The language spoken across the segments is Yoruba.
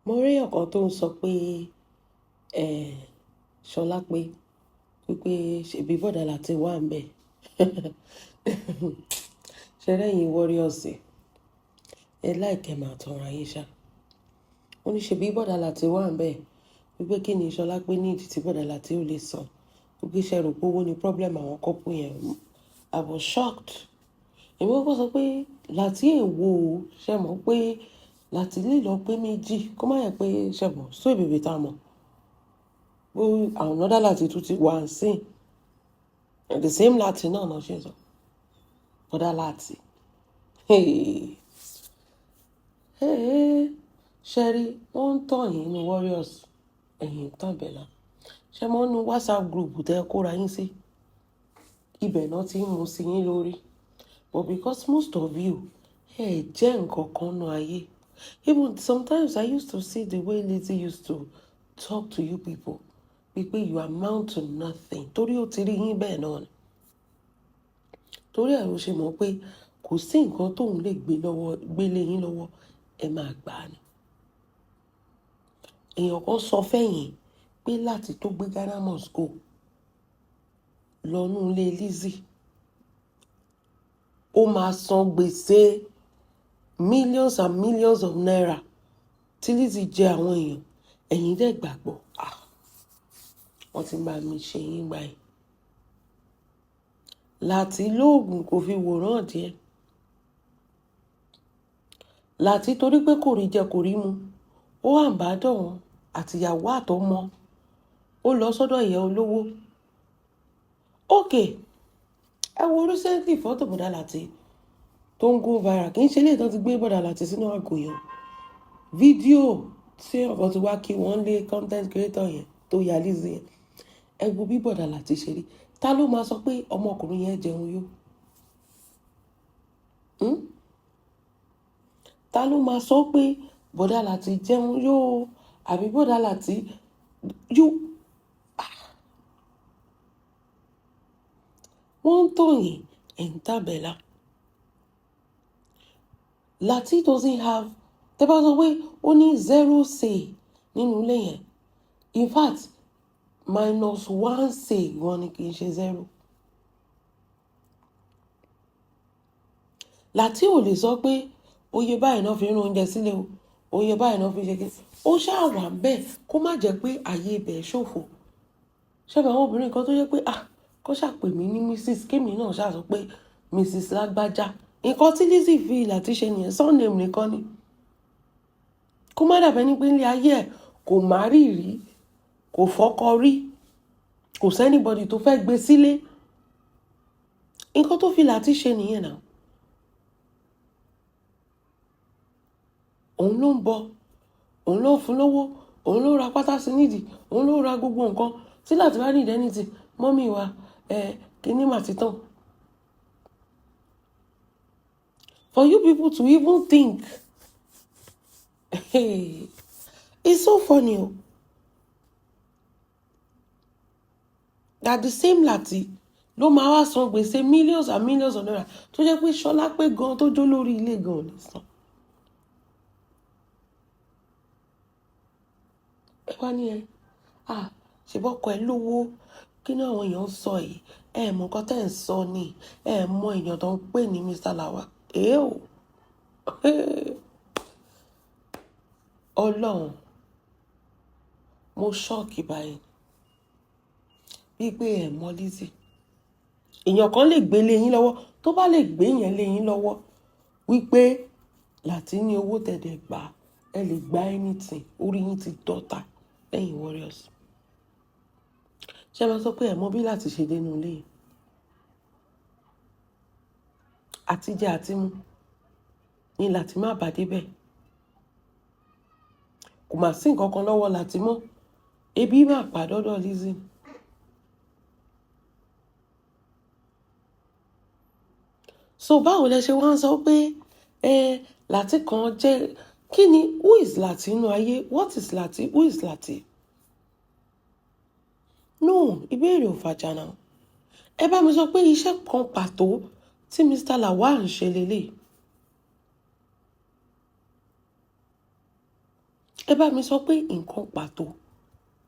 Mo rí èèyàn kan tó ń sọ pé, eh, Ṣọlá pé, wípé ṣèbí bọ̀dá Lati wà ń bẹ̀. Ṣé rẹ́yìn warriors, ẹ like ẹ máa tanra yín ṣá. Ó ní ṣèbí bọ̀dá Lati wà ń bẹ̀, wípé kí ni Ṣọlá pé ní ìdí tí bọ̀dá Lati ò lè san. Wípé ṣé rò pé owó ni problem àwọn couple yẹn. I was shocked. Èmi kọ́kọ́ sọ pé Lati èwo o, ṣé mọ̀ pé Lati lè lọ pé méjì, kó má yẹ pé ṣé mọ̀, so ìbèbè tá a mọ̀. Pé another Lati tún ti wà ń sìn. The same Lati náà náà ṣe ń sọ. Bọ̀dá Lati. Hey. Hey. Ṣé rí, wọ́n ń tàn yín ní warriors, ẹ̀yin ń tàn Bella. Ṣé mọ̀ nínú WhatsApp group tẹ kóra yín sí? Ibẹ̀ náà tí ń mú sí yín lórí. But because most of you, ẹ jẹ́ nǹkan kan nínú ayé. Even sometimes I used to see the way Lizzy used to talk to you people. Wípé you amount to nothing. Torí ó ti rí yín bẹ́ẹ̀ náà ni. Torí ẹ ló ṣe mọ̀ pé kò sí nǹkan tóun lè gbé lọ́wọ́, gbé lé yín lọ́wọ́, ẹ máa gbà á ni. Èèyàn kan sọ fẹ́yìn pé láti tó gbé Ghana must go lọ inú ilé Lizzy, ó máa san gbèsè millions and millions of naira tí Lizzy jẹ àwọn èèyàn. Ẹ̀yin dẹ̀ gbàgbọ́. Ah! Wọ́n ti bá mi ṣe yín gbà yín. Lati lóògùn kò fi wòran díẹ̀. Lati torí pé kò rí jẹ kò rí mu. Ó abandon wọn àti ìyàwó àtọmọ. Ó lọ sọ́dọ̀ ìyá olówó. Okay, ẹ wo recently fọ́tò bọ̀dá Lati tó ń go viral. Kì í ṣe eléyìí tó ti gbé bọ̀dá Lati sínú àgò yẹn. Fídíò tí ọ̀kan ti wá kí wọ́n lé content creator yẹn tó ya Lizzy yẹn. Ẹ wo bí bọ̀dá Lati ṣe rí. Ta ló máa sọ pé ọmọkùnrin yẹn jẹun yó? Hmm? Ta ló máa sọ pé bọ̀dá Lati jẹun yó àbí bọ̀dá Lati yó? Ah! Wọ́n ń tàn yín, ẹ̀ ń tàbẹ̀là. Lati doesn't have, tẹ́ bá sọ pé ó ní zero say nínú ilé yẹn. In fact, minus one say gan ni, kì í ṣe zero. Lati ò lè sọ pé oye báyìí náà fi ń rán oúnjẹ sílé o, oye báyìí náà fi ṣe kí. Ó ṣáà wà bẹ́ẹ̀ kó má jẹ́ pé ayé ibẹ̀ ṣòfò. Ṣé àwọn obìnrin kan tó jẹ́ pé, ah, kó ṣàpè mí ní Mrs. Kémi náà ṣáà sọ pé Mrs. Lágbájá. Nǹkan tí Lizzy fi Lati ṣe nìyẹn, surname nìkan ni. Kó má dàbẹ́ ní pé ní ayé ẹ̀ kò má rí rí, kò fọ́kọ rí, kò sí anybody tó fẹ́ gbé sílé. Nǹkan tó fi Lati ṣe nìyẹn náà. Òun ló ń bọ, òun ló ń fún lówó, òun ló ra pátá sí nídìí, òun ló ra gbogbo nǹkan. Tí Lati bá need anything, mummy wa, ẹ, kíní mà ti tán. For you people to even think, hey, it's so funny o. That the same Lati ló máa wá san gbèsè millions and millions of naira tó jẹ́ pé Ṣọlá pé gan tó jó lórí ilé gan ò lè san. Ẹ wá ní ẹ, ah, ṣe bọ́kọ ẹ lówó, kí ni àwọn èèyàn ń sọ yìí? Ẹ mọ̀ nǹkan tí ẹ̀ ń sọ ni, ẹ mọ èèyàn tó ń pè ní Mr. Lawal. Eh o. Ọlọ́run, mo shock báyìí. Bí pé ẹ mọ Lizzy. Èèyàn kan lè gbé lé yín lọ́wọ́, tó bá lè gbé yẹn lé yín lọ́wọ́, wípé Lati ní owó tẹ̀dẹ̀ gbà, ẹ lè gba anything, orí yín ti dọ́ta lẹ́yìn warriors. Ṣé ẹ máa sọ pé ẹ mọ bí Lati ṣe dé inú ilé yìí? Àti jẹ àti mu ni Lati má bà dé bẹ́ẹ̀. Kò má sí nǹkan kan lọ́wọ́ Lati mọ́. Ebi máa pa dọ́dọ̀ Lizzy. So báwo lẹ ṣe wá ń sọ pé, ẹ, Lati kan jẹ́ kí ni, who is Lati nínú ayé? What is Lati? Who is Lati? No, ìbéèrè ò fàjà náà. Ẹ bá mi sọ pé iṣẹ́ kan pàtó tí Mr. Lawal ń ṣe lélẹ̀. Ẹ bá mi sọ pé nǹkan pàtó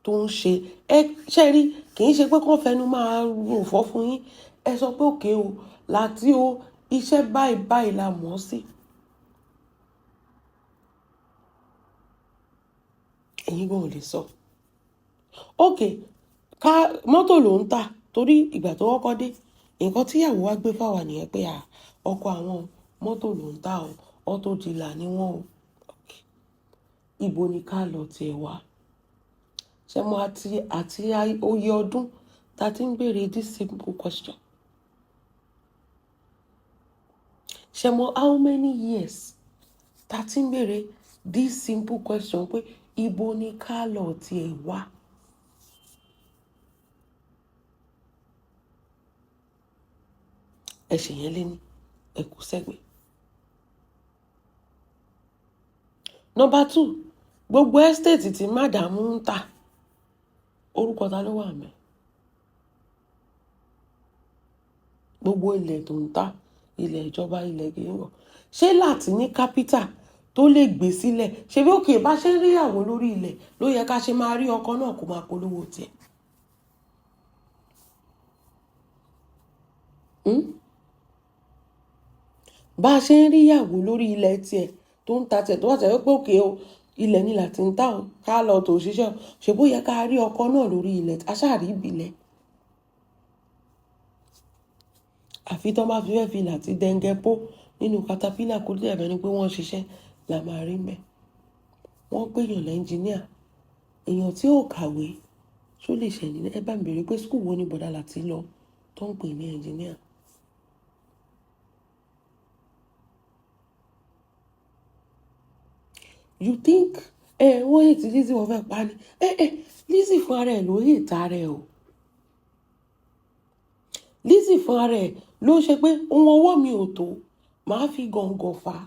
tó ń ṣe ẹ ṣe rí, kì í ṣe pé kán fẹnu máa rò fọ́ fún yín. Ẹ sọ pé okay o, Láti o, iṣẹ́ báyìí báyìí la mọ̀ ọ́ sí. Ẹ̀yin gan ò lè sọ. Okay, ká mọ́tò ló ń tà, torí ìgbà tó kọ́kọ́ dé, nǹkan tíyàwó wa gbé fáwa nìyẹn pé à, ọkọ àwọn mọ́tò ló ń tà o, auto dealer ni wọ́n o. Okay. Ibo ni ká lọ tiẹ̀ wá? Ṣé mo àti oyè ọdún ta ti ń béèrè this simple question? Ṣé mo how many years ta ti ń béèrè this simple question pé ibo ni ká lọ tiẹ̀ wá? Ẹ ṣe yẹn lé ní, ẹ kú sẹ́gbẹ̀ẹ́. Number two, gbogbo estate tí madam ń tà, orúkọ ta ló wà ńbẹ̀? Gbogbo ilẹ̀ tó ń tà, ilẹ̀ ìjọba, ilẹ̀ gígùn. Ṣé láti ní capital tó lè gbé sílẹ̀? Ṣé bí okay bá ṣe ń rí ìyàwó lórí ilẹ̀ ló yẹ ká ṣe máa rí ọkọ náà kó máa polówó tiẹ̀? Hmm? Bá ṣe ń rí ìyàwó lórí ilẹ̀ tiẹ̀ tó ń ta tiẹ̀ tó wà tẹ̀ pé okay o, ilẹ̀ ni láti ń tà o, ká lọ tó ṣiṣẹ́ o. Ṣé bó yẹ ká rí ọkọ náà lórí ilẹ̀, a ṣáà rí ìbílẹ̀. Àfi tí wọ́n bá fi fẹ́ fi láti dẹ́ngẹ́ pó nínú caterpillar kó dẹ̀ bẹ́ẹ̀ ni pé wọ́n ṣiṣẹ́ la máa rí ńbẹ̀. Wọ́n pè èèyàn l'engineer, èèyàn tí ò kàwé ṣó lè ṣe engineer? Ẹ bá mi béèrè pé school wo ni bọ̀dá Láti lọ tó ń pè ní engineer. You think ẹ wọ́n hate Lizzy, wọ́n fẹ́ pa ni? Ẹ Lizzy fún ara ẹ̀ ló hate ara ẹ̀ o. Lizzy fún ara ẹ̀ ló ṣe pé ohun ọwọ́ mi ò tó, màá fi gọ̀ǹgọ̀ fà á.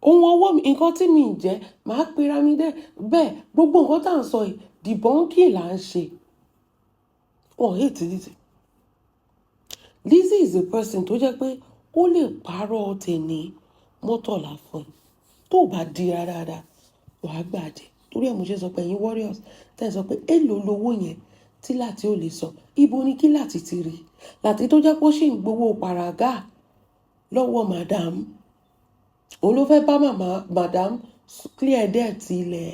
Ohun ọwọ́ mi, nǹkan tí mi ń jẹ́, màá pera mi dé. Bẹ́ẹ̀ gbogbo nǹkan tí à ń sọ yìí, debunking là ń ṣe. Wọ́n hate Lizzy. Lizzy is a person tó jẹ́ pé ó lè parọ́ tèní mọ́tọ̀lá fún ẹ. Tó bá dira dáadáa, wà á gbà jẹ. Torí ẹ mo ṣe sọ pé ẹ̀yin warriors, tẹ́ ẹ sọ pé èló lowó yẹn tí Láti ò lè sọ. Ibo ni kí Láti ti rí? Láti tó jẹ́ pé ó sì ń gbowó pàràgà lọ́wọ́ madam. Òun ló fẹ́ bá màmá madam clear debt ilẹ̀.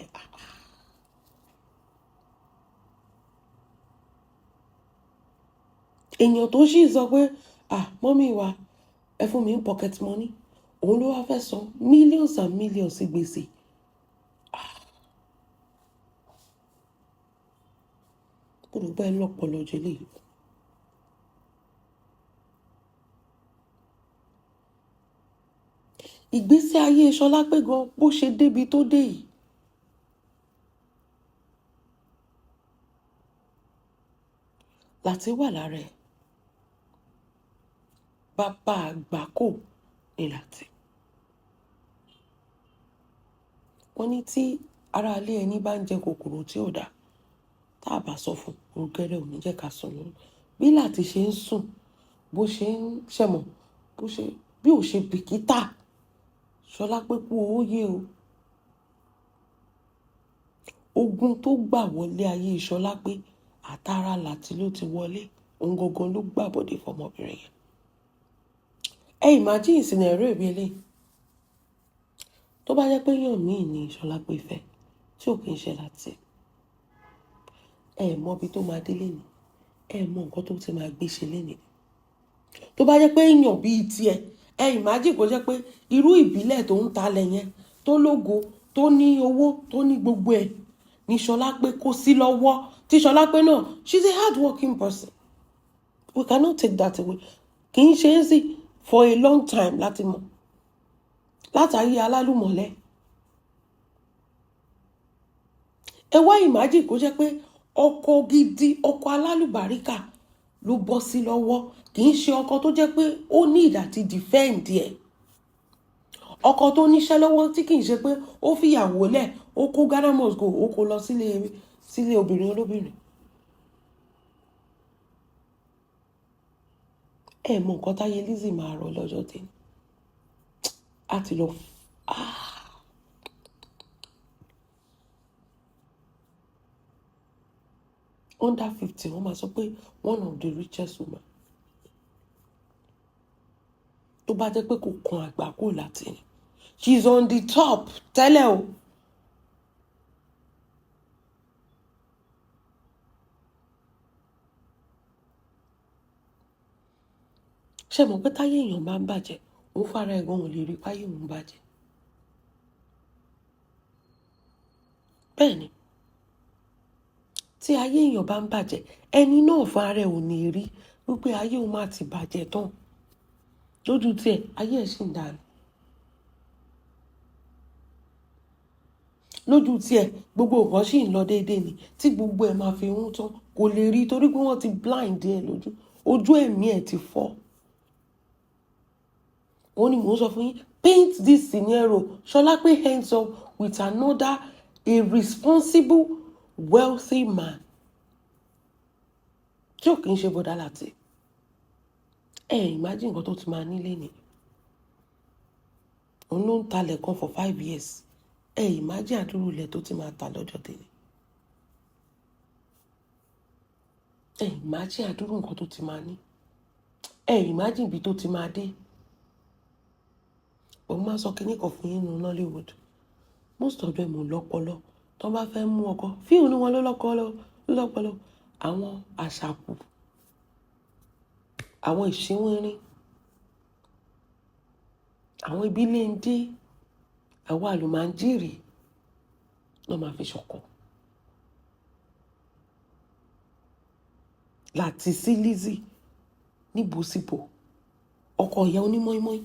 Èèyàn tó sì sọ pé, ah, mummy wa, ẹ fún mi ní pocket money. Òun ló wá fẹ́ san millions and millions sí gbèsè. Ah. Mo rò pé ẹ lọ́pọlọ ju eléyìí. Ìgbésí ayé Ṣọlá pé gan bó ṣe débi tó dé yìí. Láti wà lára ẹ̀. Bàbá àgbákò ni Láti. Wọ́n ní tí ará ilé ẹni bá ń jẹ kòkòrò tí ò dá, tí a bá sọ fún, ògẹrẹ ò ní jẹ́ ká sùn lóru. Bí Láti ṣe ń sùn, bó ṣe ń ṣẹ̀mọ̀, bó ṣe, bí ò ṣe bìkítà, Ṣọlá pé kú owó yé o. Ogun tó gbà wọlé ayé Ṣọlá pé àtàrà Láti ló ti wọlé. Ohun gangan ló gbà bọ̀dé fún ọmọbìnrin yẹn. Ẹ imagine scenario ìbí eléyìí. Tó bá jẹ́ pé èèyàn míì ni Ṣọlá pé fẹ́, tí ò kí ń ṣe Láti. Ẹ mọ ibi tó máa dé léni. Ẹ mọ nǹkan tó ti máa gbé ṣe léni. Tó bá jẹ́ pé èèyàn bí i tiẹ̀, ẹ imagine kó jẹ́ pé irú ìbílẹ̀ tó ń talẹ̀ yẹn, tó lógo, tó ní owó, tó ní gbogbo ẹ̀, ní Ṣọlá pé kó sí lọ́wọ́. Tí Ṣọlá pé náà, she's a hard working person. We cannot take that away. Kì í ṣe é sí for a long time láti mọ̀. Látàrí alálùmọ̀lẹ́. Ẹ wá imagine kó jẹ́ pé ọkọ gidi, ọkọ alálùbáríkà ló bọ́ sí lọ́wọ́. Kì í ṣe ọkọ tó jẹ́ pé ó ní ìdá ti defend ẹ̀. Ọkọ tó níṣẹ́ lọ́wọ́ tí kì í ṣe pé ó fi ìyàwó lẹ̀, ó kó Ghana must go, ó kó lọ sílé, sílé obìnrin olóbìnrin. Ẹ mọ nǹkan táyé Lizzy máa rọ lọ́jọ́ tèmi. Á ti lọ, ah, under 50, wọ́n máa sọ pé one of the richest women. Tó bá jẹ́ pé kò kan àgbákò láti ni, she is on the top tẹ́lẹ̀ o. Ṣé mọ̀ pé táyé èèyàn bá ń bàjẹ́, òun fara ẹ̀ gan ò lè rí páyé òun bàjẹ́? Bẹ́ẹ̀ ni, tí ayé èèyàn bá ń bàjẹ́, ẹni náà fara ẹ̀ ò ní rí wípé ayé òun máa ti bàjẹ́ tán. Lójú tiẹ̀, ayé ẹ̀ sì ń dà ní. Lójú tiẹ̀, gbogbo nǹkan sì ń lọ déédéé ni. Tí gbogbo ẹ̀ máa fi hún tán, kò lè rí torí pé wọ́n ti blind ẹ̀ lójú. Ojú ẹ̀mí ẹ̀ ti fọ́. Òun ni mò ń sọ fún yín. Paint this scenario. Ṣọlápé ends up with another irresponsible wealthy man tí ò kì í ṣe bọ̀dá láti. Ẹ imagine nǹkan tó ti máa nílé ni. Òun ló ń talẹ̀ kan for 5 years. Ẹ imagine àdúrú ilẹ̀ tó ti máa ta lọ́jọ́ tèmi. Ẹ imagine àdúrú nǹkan tó ti máa ní. Ẹ imagine ibi tó ti máa dé. Òun máa sọ kíní kan fún yín nínú Nollywood. Most of them ò lọ́pọlọ. Tí wọ́n bá fẹ́ mú ọkọ, fíìmù ni wọ́n ló lọ́pọlọ, lọ́pọlọ. Àwọn àṣàkù, àwọn ìṣínwínrín, àwọn ìbílẹ̀ndé, àwọn àlùmájìrì ló máa fi ṣọkọ. Láti sí Lizzy níbo síbò, ọkọ ìyá onímọ́ínmọ́ín.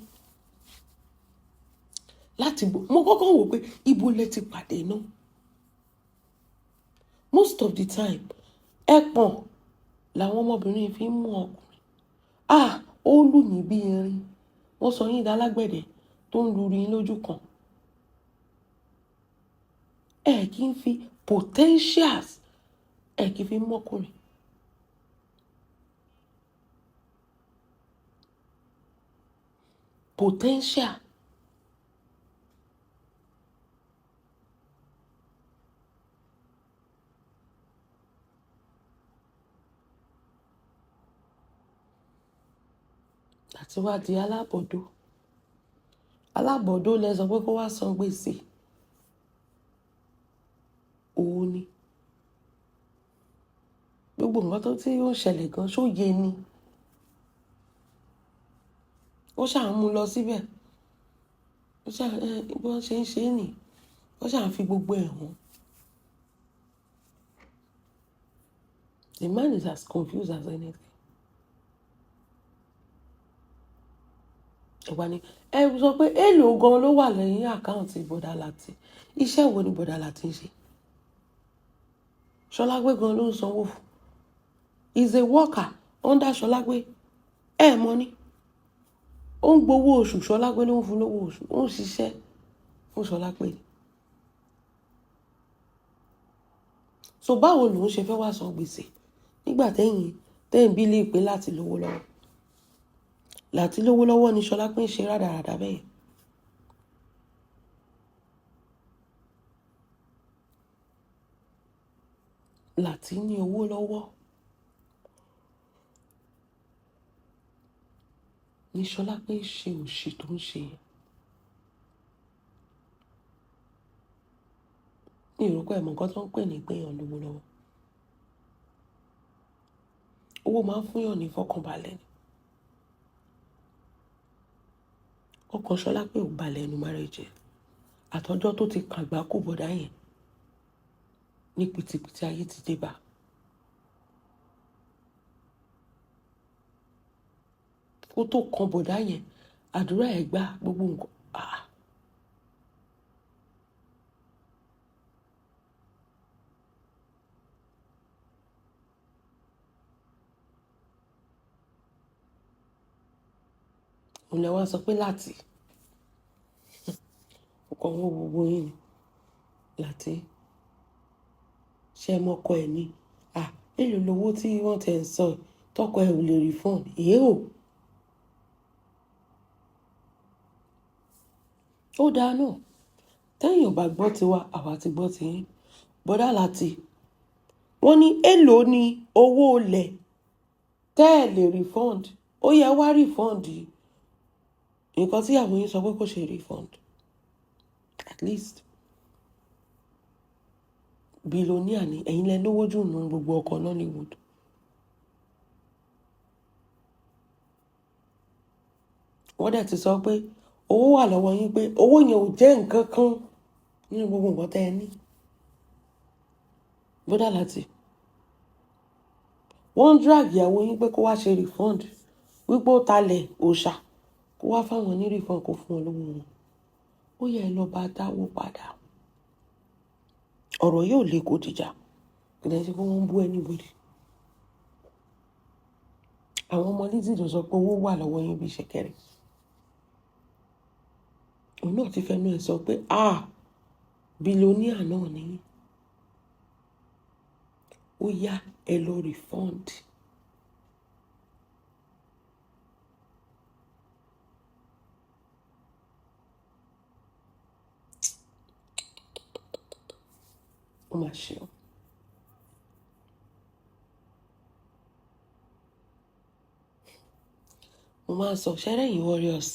Láti bo, mo kọ́kọ́ wò pé ibo lẹ ti pàdé náà. Most of the time, ẹpọ̀n làwọn ọmọbìnrin fi ń mú ọkùnrin. Ah, ó lù yín bí irin. Wọ́n sọ yín d'alágbẹ̀dẹ tó ń lu irin lójú kan. Ẹ kì í fi potentials, ẹ kì í fi mú ọkùnrin. Potential. Àti wá di alábọ̀dó. Alábọ̀dó lẹ sọ pé kó wá san gbèsè. Òun ni. Gbogbo nǹkan tó tí ó ń ṣẹlẹ̀ gan, ṣó yé ni? Ó ṣà ń mú lọ síbẹ̀. Ó ṣà ẹ bí wọ́n ṣe ń ṣe é nì. Ó ṣà ń fi gbogbo ẹ̀ hàn. The man is as confused as anything. Ẹ̀wà ni ẹ sọ pé èèlò gan ló wà lẹ́yìn account bọ̀dá Láti. Iṣẹ́ wo ni bọ̀dá Láti ń ṣe? Ṣọlágbé gan ló ń sanwó fún. Is a worker under Ṣọlágbé. Ẹ mọ̀ ni. Ó ń gbowó oṣù, Ṣọlágbé ló ń fún lówó oṣù. Ó ń ṣiṣẹ́ fún Ṣọlágbé ni. So báwo lòun ṣe fẹ́ wá san gbèsè nígbà tẹ́yìn tẹ́yìn bí lè pé láti lówó lọ́wọ́? Láti lówó lọ́wọ́ ni Ṣọlápé ń ṣe rádaràda bẹ́ẹ̀. Láti ní owó lọ́wọ́ ni Ṣọlápé ń ṣe òṣì tó ń ṣe yẹn. Mi ò rò pé ẹ mọ̀ nǹkan tó ń pè ní pé èèyàn lówó lọ́wọ́. Owó máa ń fún èèyàn ní ìfọ̀kànbalẹ̀ ni. Ọkàn Ṣọlápé ò balẹ̀ nínú marriage ẹ̀. Àtọjọ́ tó ti kàgbá kò bọ̀dá yẹn ní pìtìpìtì ayé ti dé bá. Kó tó kan bọ̀dá yẹn, àdúrà ẹ̀ gbà gbogbo nǹkan. Ah. Òun lẹ wá sọ pé láti. Ọkọ̀ wọn wo gbogbo yín ni. Láti. Ṣé ẹ mọ ọkọ ẹ ní? Ah, èló lowó tí wọ́n ti ń sọ tọkọ ẹ ò lè refund. Èé o. Ó dáa náà, tẹ́yìn ò bá gbọ́ tiwa, àwa ti gbọ́ tiyín. Bọ́dá Láti, wọ́n ní èló ni owó ilẹ̀ tẹ́ ẹ̀ lè refund? Ó yẹ wá refund nǹkan tí ìyàwó yín sọ pé kò ṣe refund. At least billionaire ni ẹ̀yin, lẹ lówó jù nínú gbogbo ọkọ̀ Nollywood. Wọ́n dẹ̀ ti sọ pé owó wà lọ́wọ́ yín, pé owó yẹn ò jẹ́ nǹkan kan nínú gbogbo nǹkan tẹ́ ẹ ní. Bọ́dà Láti, wọ́n ń drag ìyàwó yín pé kó wá ṣe refund, wípé ó talẹ̀ òòṣà, kó wá fáwọn ní refund, kó fún wọn lówó wọn. Ó yẹ ẹ lọ bá dáwó padà. Ọ̀rọ̀ yóò le, kó dìjà. Kò dẹ̀ ṣe pé wọ́n ń bú anybody. Àwọn ọmọ Lizzy ló sọ pé owó wà lọ́wọ́ yín bí ṣẹ̀kẹ̀rẹ̀. Òun náà ti fẹnu ẹ̀ sọ pé, ah, billionaire náà ni. Ó yá, ẹ lọ refund. Ó mà ṣe o. Mo máa ń sọ ṣẹ́rẹ́ yìí, warriors,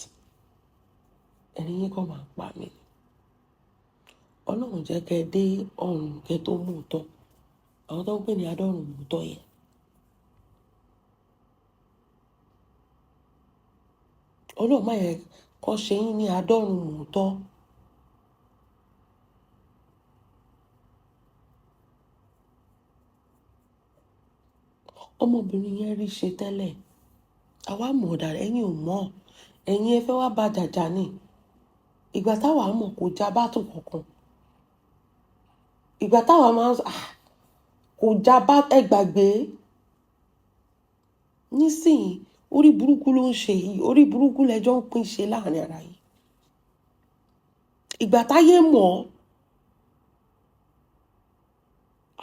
ẹni yín kàn máa ń pa mí. Ọlọ́run jẹ́ kẹ́ ẹ dé ọ̀run kẹ́ tó mú òótọ́. Àwọn tó ń pè ní adọ́run mú òótọ́ yẹn. Ọlọ́run má yẹ kó ṣe yín ní adọ́run mú òótọ́. Ọmọbìnrin yẹn rí ṣe tẹ́lẹ̀. Àwa mọ̀ dára, ẹ̀yin ò mọ̀. Ẹ̀yin ẹ fẹ́ wá bá jàjà ni. Ìgbà táwa mọ̀, kò já bátù kankan. Ìgbà táwa máa ń sọ, ah, kò já bá, ẹ gbàgbé. Nísìnyí, orí burúkú ló ń ṣe yìí, orí burúkú lẹjọ́ ń pín ṣe láàrin ara yìí. Ìgbà táyé mọ̀,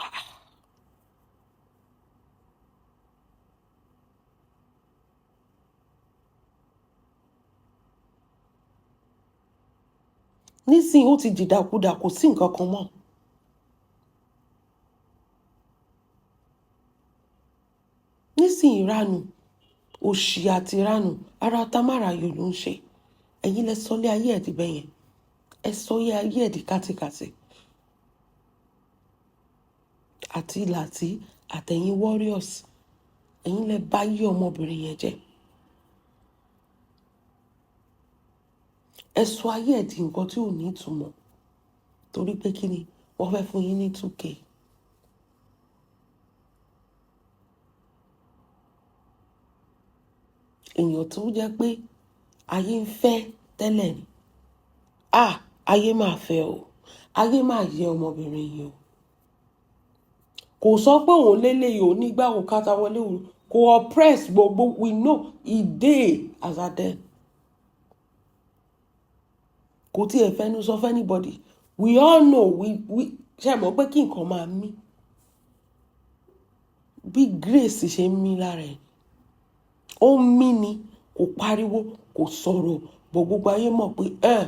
ah, nísìnyí ó ti dìdàkudà, kò sí nǹkan kan mọ́. Nísìnyí, ìranù, òṣì àti ìranù, ara tamára yòó ló ń ṣe. Ẹ̀yin lẹ sọlé ayé ẹ̀ di bẹ́yẹn. Ẹ sọ ayé ẹ̀ di kátikàti. Àti Láti àtẹ̀yìn warriors, ẹ̀yin lẹ bá yí ọmọbìnrin yẹn jẹ́. Ẹ sọ ayé ẹ̀ di nǹkan tí ò ní ìtumọ̀. Torí pé kí ni? Wọ́n fẹ́ fún yín ní 2K. Èèyàn tó jẹ́ pé ayé ń fẹ́ tẹ́lẹ̀ ni. Ah, ayé máa fẹ́ o. Ayé máa yẹ ọmọbìnrin yìí o. Kò sọ pé òun lélẹ́yìí ò nígbà òun kátà wọlé òun kò oppress gbogbo. We know e dey as at then. Kò tí ẹ fẹ́nu sọ fún anybody. We all know, we ṣe mọ̀ pé kí nǹkan máa mí. Bí Grace ṣe ń mí lára ẹ̀. Ó ń mí ni, kò pariwo, kò sọ̀rọ̀, bọ̀ gbogbo ayé mọ̀ pé ẹ̀.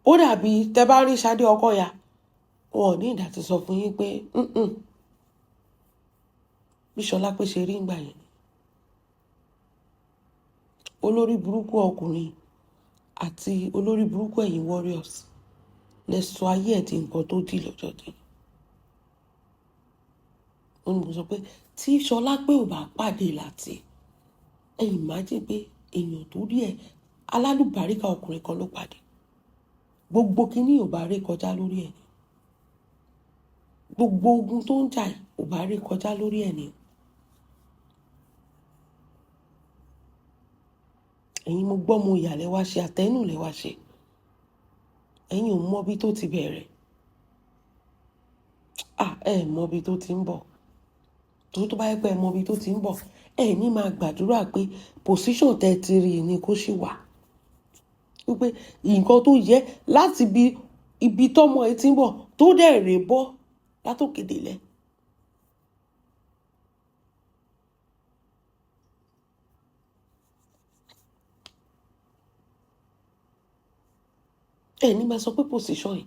Ó dàbí tẹ bá rí Ṣadé Ọkọya, wọn ò ní ìdá ti sọ fún yín pé bí Ṣọlá pé ṣe rí ìgbà yẹn. Olórí burúkú ọkùnrin àti olórí burúkú ẹ̀yin warriors lẹ sọ ayé ẹ̀ di nǹkan tó dì lọ́jọ́ dé. Ó ní mo sọ pé tí Ṣọlá pé ò bá pàdé Láti, ẹ imagine pé èèyàn tó rí ẹ, alálùbáríkà ọkùnrin kan ló pàdé. Gbogbo kíní ò bá rí kọjá lórí ẹ̀ ni. Gbogbo ogun tó ń jà yìí ò bá rí kọjá lórí ẹ̀ ni. Ẹ̀yin mo gbọ́, mo ìyà lẹ wá ṣe, àtẹnu lẹ wá ṣe. Ẹ̀yin ò mọ bí tó ti bẹ̀rẹ̀. Ah, ẹ mọ bí tó ti ń bọ̀. Torí tó bá yẹ pé ẹ mọ bí tó ti ń bọ̀, ẹ ní máa gbàdúrà pé position tẹ́ ti rí ni kó ṣì wà. Wípé nǹkan tó yẹ láti ibi ibi tọ́mọ ẹ ti ń bọ̀ tó dẹ̀ rè bọ́ látòkè délẹ̀. Ẹ ní máa sọ pé position yìí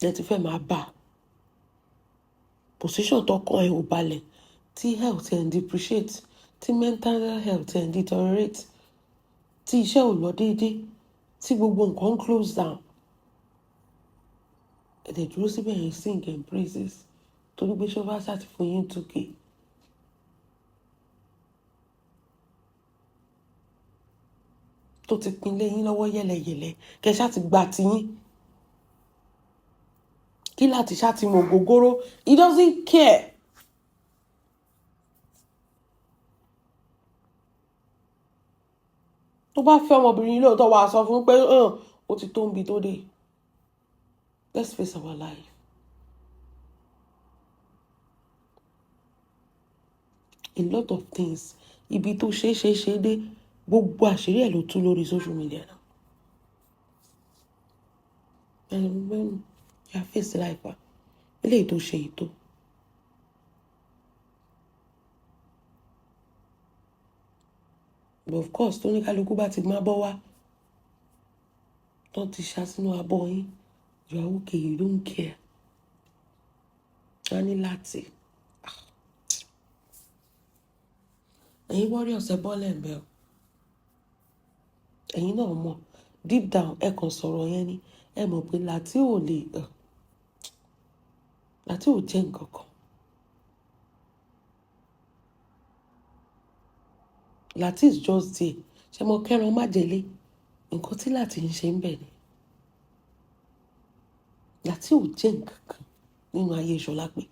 lẹ ti fẹ́ máa bá position tọkàn ẹ ò balẹ̀, tí health ẹ̀ ń depreciate, tí mental health ẹ̀ ń deteriorate, tí iṣẹ́ ò lọ déédéé, tí gbogbo nǹkan ń close down. Ẹ dẹ̀ dúró síbẹ̀ yẹn, sing and praises, torí pé ṣé wọ́n bá ṣáà ti fún yín 2K tó ti pin lé yín lọ́wọ́ yẹ̀lẹ̀yẹ̀lẹ̀, kẹ́ ṣáà ti gba tiyín, kí láti ṣáà ti mọ̀ ògógóró. He doesn't care. Tó bá fẹ́ ọmọbìnrin yìí lóòótọ́, wàá sọ fún un pé ó ti tó ń bi tó dé. Let's face our life. A lot of things, ibi tó ṣe é ṣe é ṣe dé, gbogbo àṣírí ẹ̀ ló tú lórí social media náà. Ya face life wa, eléyìí tó ṣe yìí tó. But of course, tó ní kálukú bá ti má bọ́ wá tó ti ṣá sínú abọ́ yín, you are okay, you don't care. Wọ́n ní láti ẹ̀yin warriors, ẹ bọ́lẹ̀ ń bẹ̀ o. Ẹ̀yin náà mọ̀ deep down, ẹ kàn sọ̀rọ̀ yẹn ni. Ẹ mọ̀ pé Láti ò lè, Láti ò jẹ́ nǹkan kan. Láti is just there. Ṣé mo kẹ́ran májèlé? Nǹkan tí Láti ń ṣe ń bẹ̀ ni. Láti ò jẹ́ nǹkan kan nínú ayé Ṣọlápé.